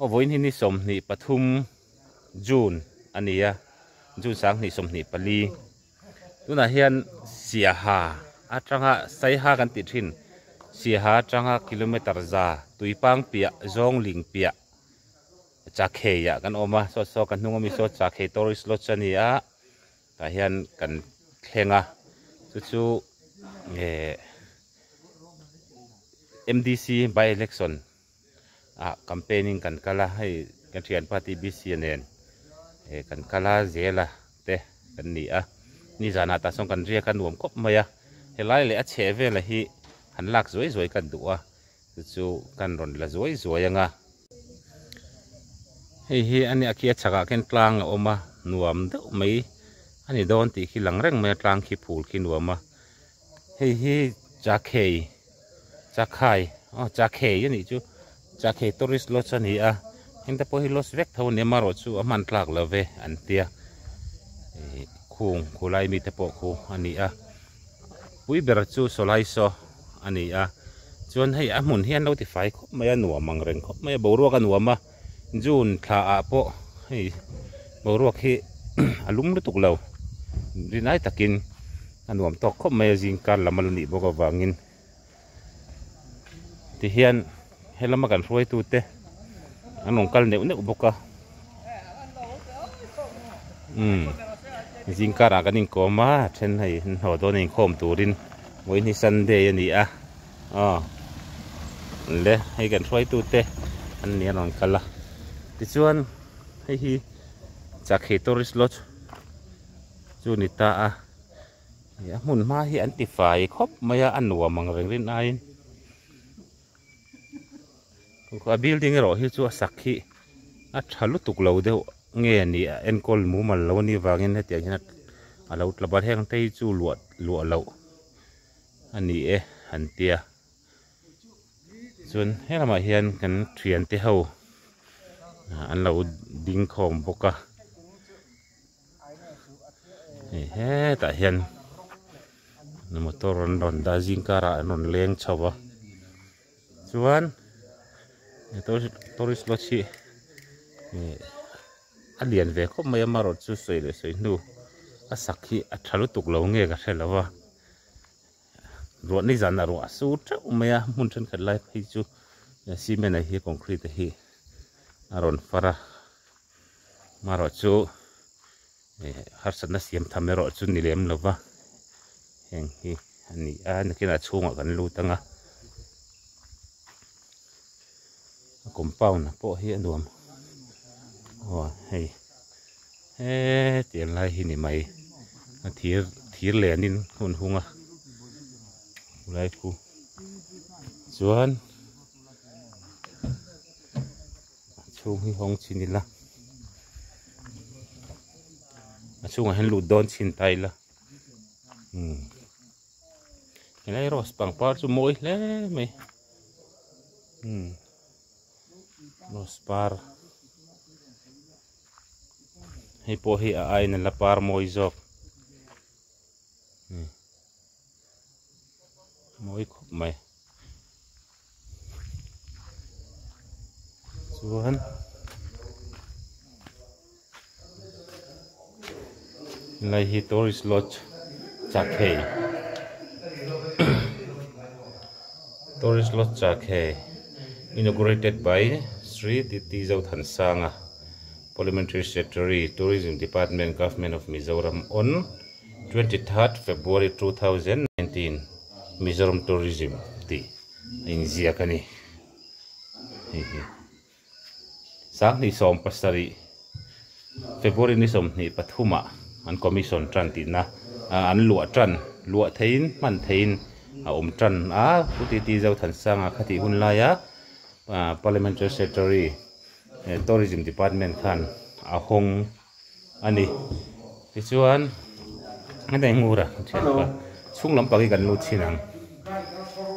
Aw vawiin hi ni 23 June a ni a, June 2024. Tunah hian Siaha atanga Saiha kan tih thin Siaha atanga kilometer za Tuipang piah Zawngling piah Chakhei ah kan awm a, saw saw ka hnung ami saw Chakhei Tourist Lodge a ni a, tah hian kan thleng a, chu chu eh M_D_C by election ah campaigning kan kal a, hei kan thianpa T_B_C a nen eh kan kal a zel a te kan ni a, nizanah tah sawn kan riak a nuam khawp mai a, helai leh a chheh velah hi han lak zuai zuai kan duh a. Chu chu kan rawn la zuai zuai ang a. Hei hi a nia khi a chhakah khian tlang a awm a, nuam deuh mai a ni dawn tih khi lang reng mai a, tlang khi phul khi nuam a. Hei hi Chakhei, Chakhai, aw Chakhei a nih chu, Chakhei Tourist Lodge a ni a, heng te pawh hi lodge vek tho a ni a, amaherawhchu a hman tlak lo ve an tia, ih khung khulai mite pawh khu a ni a. Pui ber chu Sawlaisaw a ni a, chuan hei a hmun hi an lo tifai khawp mai a, nuam ang reng khawp mai a, boruak a nuam a, June thla ah pawh hei boruak hi a lum lutuk lo, rinai takin a nuam tawk khawp mai a, zing kar lam a la nih bawk avangin tihian helama kan hruaitute an rawn kal neuh neuh bawk a umm zing karah kan inkawm a a then hei an hlawh dawn a inkhawm turin vawiin hi sunday a ni a aw le hei kan hruaitute an ni an rawn kal a tichuan hei hi Chakhi tourist lodge chu a ni ta a. A hmun hma hi an ti fai khawp mai a, a nuam ang reng rin aiin a building erawh hi chu a sak hi a tha lutuk lo deuh nge ni a enkawl mumal lo anih vangin hetiang hian a lo tla bal heng te hi chu luah luah loh a ni e an tia chuan he lamah hian kan thiante ho an lo ding khawm bawk a. Hei hetah hian motor an rawn dah zing karah an rawn leng chho a chuan tourist lodge hi ih a lian ve khawp mai a amaherawhchu chu sawi leh sawi hnu a sak hi a tha lutuk lo nge ka hre lo va ruah ni zan a ruah a sur teuh mai a hmun thenkhat lai phei chu cement ah hi concrete hi a rawn far a. Marawh chu eh harsatna siam tham erawh chu ni lem lova heng hi a ni a nakinah chhungah kan lut ang a a compound pawh hi a nuam aw hei hetiang lai hi ni mai a thir thir lianin hun hung a lai khu chuan. A chhung hi hawng chhin ila a chhungah hian lut dawn chhin ta ila umm helai rose pangpar chu mawi hle mai umm rose par hei pawh hi a aiin a la par mawi zawk umm mawi khawp mai. Chuan helai hi tourist lodge Chakhei tourist lodge Chakhei inaugurated by Sri Titi Zothansanga Parliamentary Secretary Tourism Department Government of Mizoram on 23rd February 2019 Mizoram Tourism tih a inziak a ni hei hi 2017 February ni 23 ah an commission tan tihna ah an luah tan luah theihin hman theihin a awm tan a Pu T T Zothansanga khatih hun laia Parliamentary Secretary Tourism Department khan a hawng a ni tichuan heta ngur a thianpa chhung lampang hi kan lut chhin ang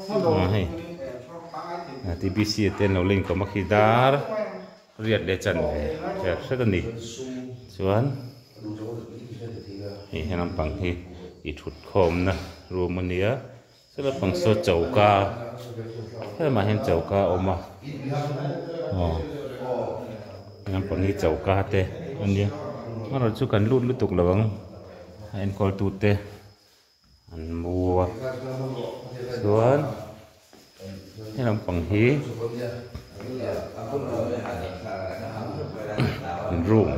aw hei T_B_C te an lo la inkawm a khi dar riat leh chan ve hriat hret a ni chuan hei he lampang hi i thut khawmna room a nia Chu lampang saw choka helamah hian choka a awm a aw. Naupang hi choka te a nia amaherawh chu kan lut lutuk lo ang a enkawl tute an mu a chuan he lampang hi room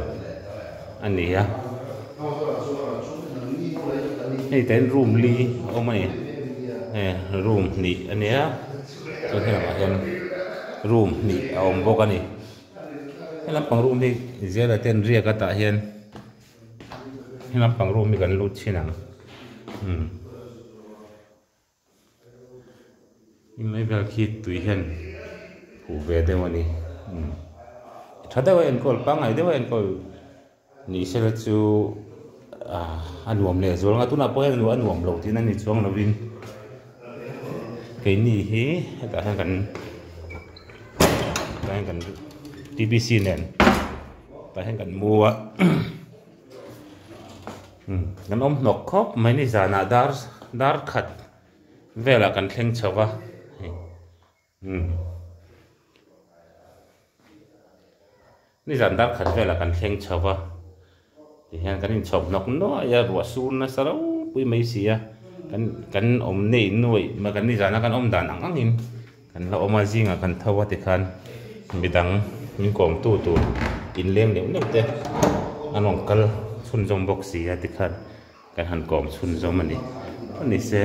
a ni a hei tah hian room li a awm a ni hei room hnih a nia chuan he lamah hian room hnih a awm bawk a ni he lampang room hi zela ten riak a tah hian he lampang room hi kan lut chhin ang umm heng lai vel khi tui hian huh ve deuh a ni umm tha deuh a enkawl pangngai deuh a enkawl Ni sela chu a nuam leh zual ang a, tunah pawh hian a nuam lo tihna ni chuang lovin keini hi hetah hian kan hetah hian kan T B C nen tah hian kan mu a kan awm hnawk khawp mai ni zanah dar dar khat velah kan thleng chho va hei. Nizan dar khat velah kan thleng chho va, tihian kan inchhawp hnawk nuaih a, ruah sur nasa ropui mai si a, kan kan awm nei nuaih mai kan nizana kan awm dan ang angin kan la awm a, zingah kan tho a tikhan midang min kawmtu tur inleng neuh neuh te an rawn kal chhunzawm bawk si a tikhan. Kan han kawm chhunzawm a ni. Aw ni se.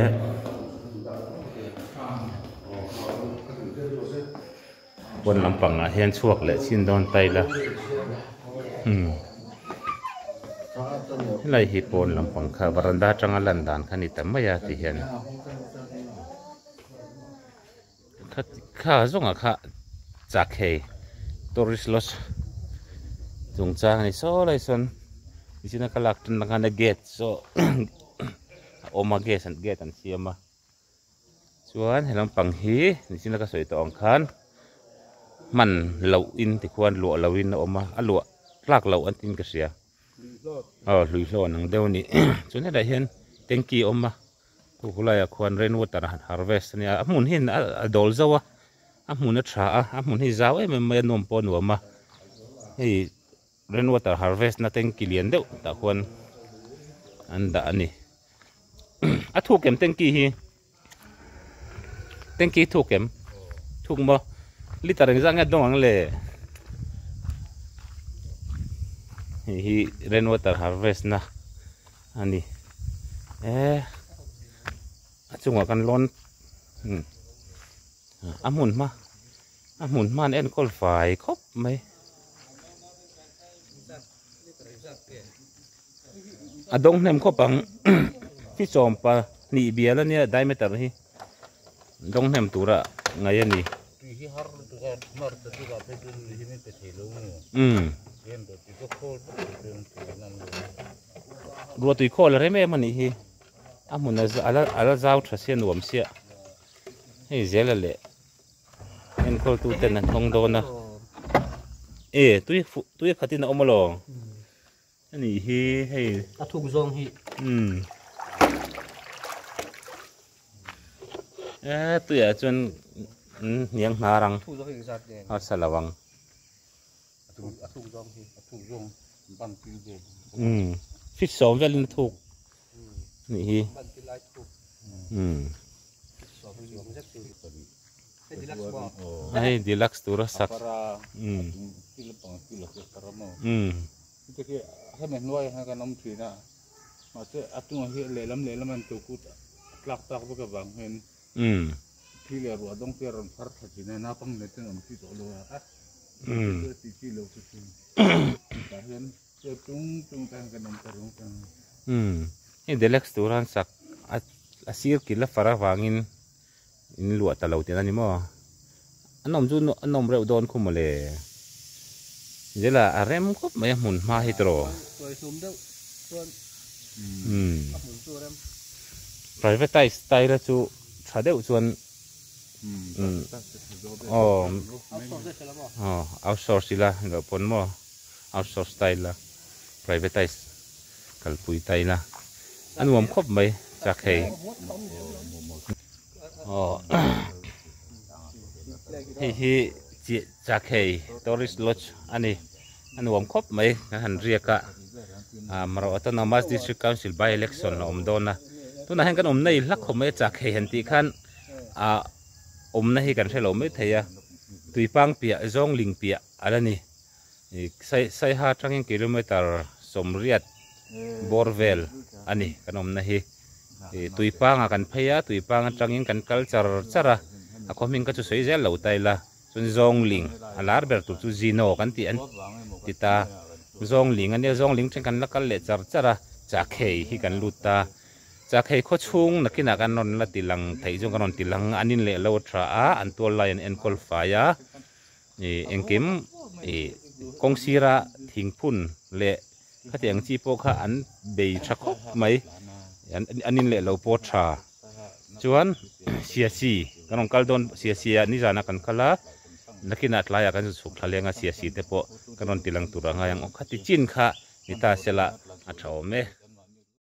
Pawn lampangah hian chhuak leh chin dawn ta ila. Hmm. Helai hi pawn lampang kha varanda atanga lan dan kha ni ta mai a ti hian. Kha kha zawnga kha chak hei tourist lodge chungchang a ni saw lai sawn nichina ka lak tan khan a gate saw a awm a gate an gate an siam a chuan he lampang hi nichina ka sawi tawh ang khan hman loh in tikhuan luah loh in a awm a a luah tlak loh an tiin ka hria aw hluihlawn ang deuh a ni chuan hetah hian tanky a awm a. Khu laiah khuan rain water han harvest a nia a hmun hi a dawl zo a a hmun a tha a a hmun hi zau em em mai a nuam pawh a nuam a hei rain water harvest na tanky lian deuh tah khuan an dah a ni a thuk em tanky hi tanky thuk em thuk maw liter engzah nge a dawng ang le hei hi rain water harvest na. A ni e a chungah kan lawn umm a hmun hma a hmun hma an enkawl fai khawp mai a dawng hnem khawp ang hi sawm pahnih bial a nia diameter hi dawng hnem tura ngaih a ni. Umm. Ruah tui khawl a rem em a nih hi a hmun a a la zau tha sia nuam sia hei zela leh enkawl tu ten an hawng dawn a e tui fuh tui khat in a awm alawm a nih hi hei a thuk zawng hi umm e tuiah chuan hniang hnar ang harsa lo ang. Umm fit sawm velin a thuk nih hi umm hei deluxe tura sak umm umm umm. Umm hei deluxe tur an sak a a sir kil a far avangin in luah ta lo tihna a ni maw a nawm chu a nawm reuh dawn khu mawle zela a rem khawp mai a hmun hma hi tawh umm privatize style a chu tha deuh chuan. Aw aw outsource ila loh pawn maw outsource ta ila privatize kalpui ta ila a nuam khawp mai chak hei aw hei hi chak hei tourist lodge a ni. A nuam khawp mai kan han riak a, ah Mara Autonomous District Council by election a awm dawn a, tunah hian kan awmna i hla khawp mai a chak hei han tih khan ah awmna hi kan hre lo mai thei a, tuipang piah zawng ling piah a la ni, ih Saiha atangin kilometer 80 bawr vel a ni kan awmna hi, ih tuipangah kan phei a, tuipang atangin kan kal char char a, a khaw hming kha chu sawi zel lo ta ila. Chuan Zawngling, a lar ber tur chu Zino kan tih an ti ta. Zawngling a nia, Zawngling then kan la kal leh char char a, Chakhei hi kan lut ta. Chakhei khaw chhung nakinah kan rawn la ti lang theih chuan kan rawn ti lang a, an in leh lo a tha a, an tual lai an enkawl fai a, ih engkim ih kawng sira thingphun leh khatiang chi pawh kha an bei tha khawp mai, an in leh lo pawh tha. Chuan Siasi kan rawn kal dawn Siasi ah nizanah kan kal a, nakinah tlaiah kan chhuk thla leng a Siasi te pawh kan rawn ti lang tur a ngai ang aw khati chin kha ni ta sela a tha awm e.